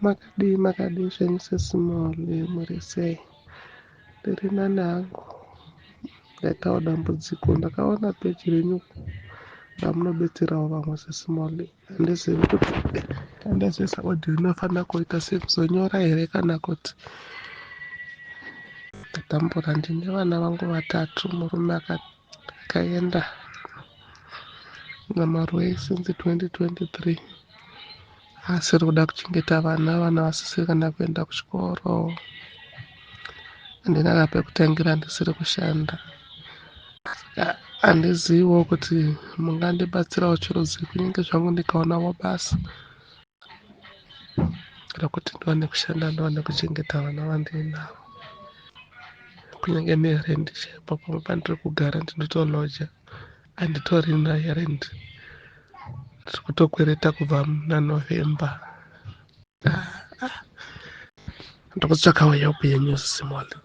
Makadii makadii zvenyu Sisi Molly muri sei? Ndiri nani hangu. Ndaitawo dambudziko ndakaona peji renyu ramunobetserawo vamwe Sisi Molly. Handizivi kuti handazoisa audio inofanira kuita sei kuzonyora here kana kuti ndatambura ndine vana vangu vatatu murume akaenda namarwei since 2023 asiri kuda kuchengeta vana vana vasisiri kana kuenda kuchikoro handina kana pekutangira ndisiri kushanda saka handiziviwo kuti mungandibatsirawo chirudzi kunyange zvangu ndikaonawo basa rekuti ndiwane kushanda ndiwane kuchengeta vana vandiinavo kunyange nerendi chaipo pamwe pandiri kugara ndinotoloja handitorina yerendi ndiri kutokwereta kubva muna November. Ndikutsvakawo help yenyu Sisi Molly.